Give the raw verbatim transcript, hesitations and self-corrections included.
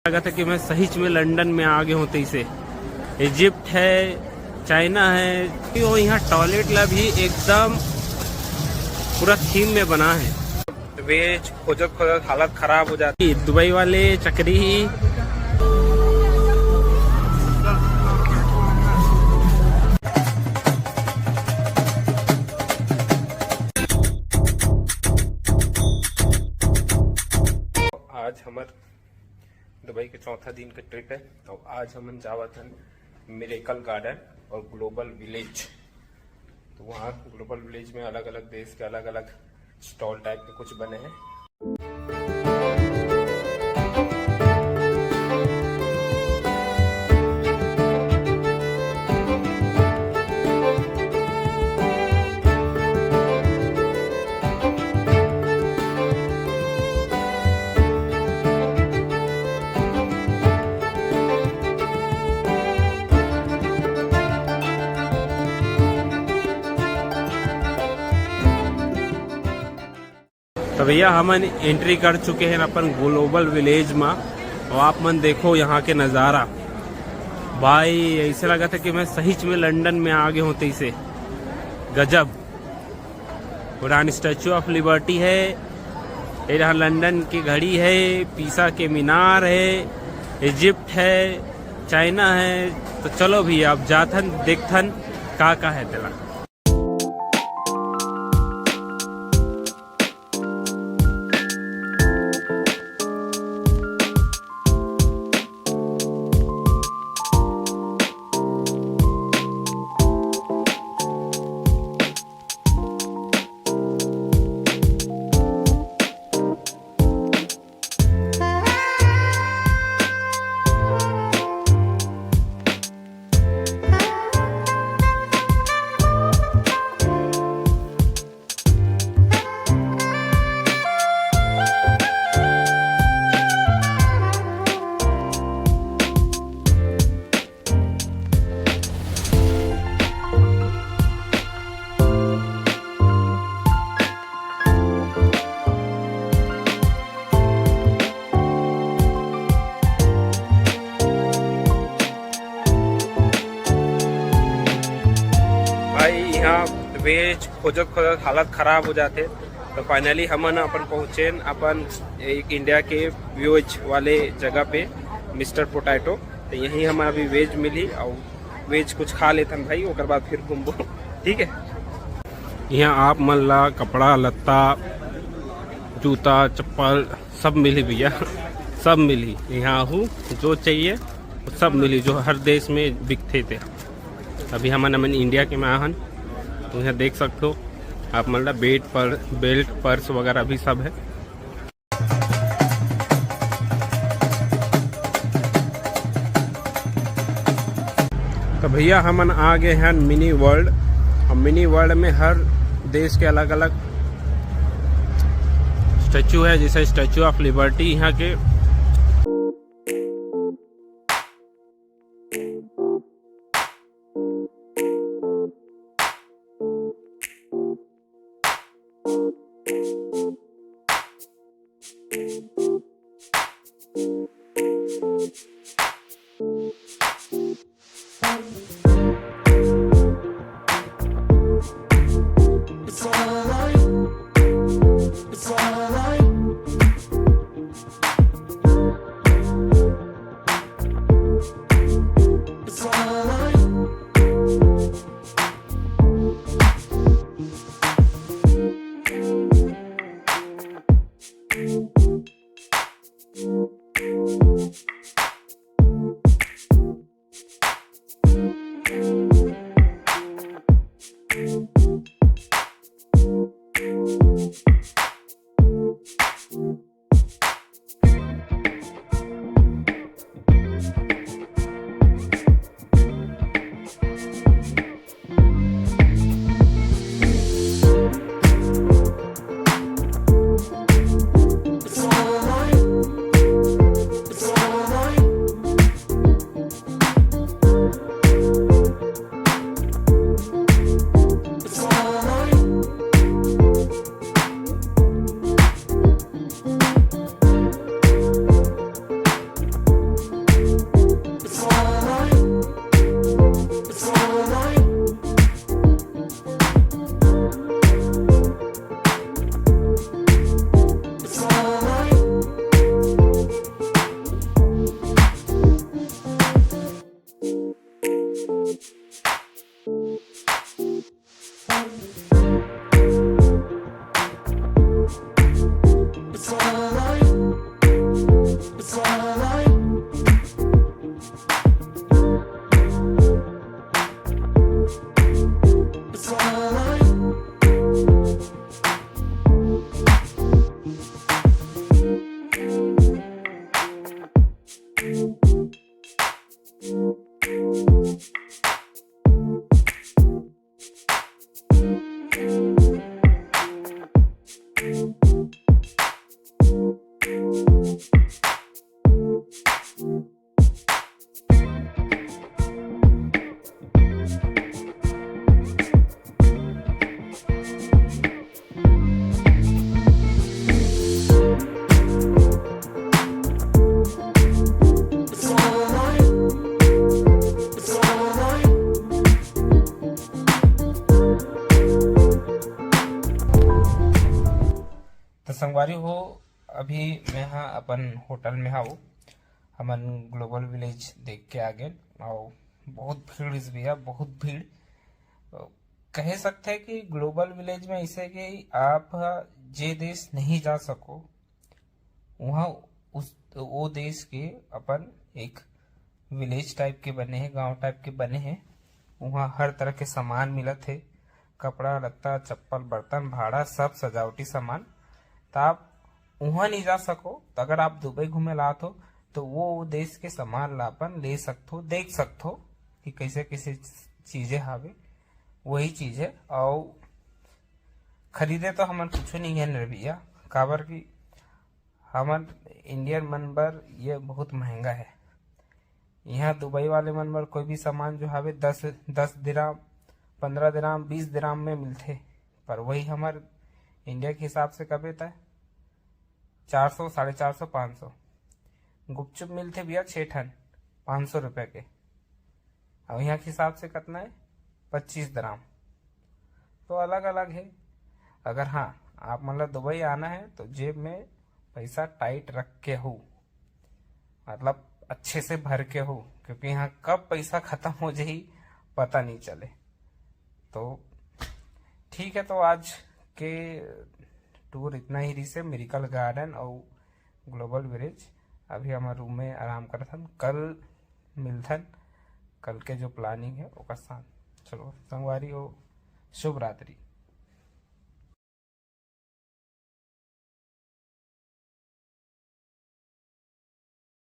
लगा था कि मैं सही में लंदन में आ गए हों तइसे। इजिप्ट है, चाइना है, कि वो यहाँ टॉयलेट ला भी एकदम पूरा थीम में बना है। वेज खोजत खोजत हालत खराब हो जाती। दुबई वाले चकरी ही। आज हमर दुबई के चौथा दिन के ट्रिप है। तो आज हमन जावत हन मिरेकल गार्डन और ग्लोबल विलेज। तो वहाँ ग्लोबल विलेज में अलग अलग देश के अलग अलग स्टॉल टाइप के कुछ बने हैं। तो भैया, हमन एंट्री कर चुके हैं अपन ग्लोबल विलेज में। और आप मन देखो यहाँ के नज़ारा, भाई, ऐसे लगा था कि मैं सही में लंदन में आ गए हों तइसे। गजब। पुरान स्टैचू ऑफ लिबर्टी है, ये यहाँ लंदन की घड़ी है, पीसा के मीनार है, इजिप्ट है, चाइना है। तो चलो भैया, अब जाथन देखथन का का है तेला। भाई, यहाँ वेज खोजत खोजत हालत खराब हो जाथे। तो फाइनली हमन अपन पहुँचेन अपन एक इंडिया के वेज वाले जगह पे, मिस्टर पोटैटो। तो यहीं हमन अभी वेज मिली और वेज कुछ खा लेथन भाई, ओकर बाद फिर घूमबो। ठीक है, यहाँ आप मन ला कपड़ा लत्ता, जूता चप्पल सब मिली भैया, सब मिली। यहाँ हूँ जो चाहिए सब मिली, जो हर देश में बिकथे ते। अभी हमन हमन इंडिया के में आहन, तो यहाँ देख सकते हो आप मन ला बेल्ट पर, बेल्ट, पर्स वगैरह भी सब है। तो भैया, हमन आ गए हैं मिनी वर्ल्ड। और मिनी वर्ल्ड में हर देश के अलग अलग स्टैचू है, जैसे स्टैचू ऑफ लिबर्टी यहाँ के। अरे हो, अभी मैं हा अपन होटल में हाव, हमन ग्लोबल विलेज देख के आ गेन। और बहुत भीड़ इस भैया, बहुत भीड़। कह सकते हैं कि ग्लोबल विलेज में ऐसे कि आप ह जे देश नहीं जा सको, वहाँ उस वो देश के अपन एक विलेज टाइप के बने हे, गांव टाइप के बने हे। वहाँ हर तरह के सामान मिलत हे, कपड़ा लत्ता, चप्पल, बर्तन, भाड़ा, सब सजावटी सामान। त आप वहाँ नहीं जा सको, त अगर आप दुबई घूमे ला आत हो, तो वो देश के सामान ला अपन ले सकथो, देख सकथो कि कैसे कैसे चीजें हावे, वही चीज है। और खरीदे तो हमन कुछ नहीं है रे भैया, काबर कि हमन इंडियन मन बर ये बहुत महंगा है। यहाँ दुबई वाले मन बर कोई भी सामान जो हावे दस दस दिराम, पंद्रह दिराम, बीस दिराम में मिलथे, पर वही हमर इंडिया के हिसाब से कबे त चार सौ, साढ़े चार सौ, पाँच सौ। गुपचुप मिलथे भैया छः ठन, पाँच सौ रुपये के। अब यहाँ के हिसाब से कितना है? पच्चीस दिराम। तो अलग अलग है। अगर हाँ, आप मतलब दुबई आना है तो जेब में पैसा टाइट रख के हो, मतलब अच्छे से भर के हो, क्योंकि यहाँ कब पैसा खत्म हो जाही पता नहीं चले। तो ठीक है, तो आज के टूर इतना ही रहिसे, मिरेकल गार्डन और ग्लोबल विलेज। अभी हमर रूम में आराम करथन, कल मिलथन, कल के जो प्लानिंग है ओकर साथ। चलो संगवारी हो, शुभ रात्रि।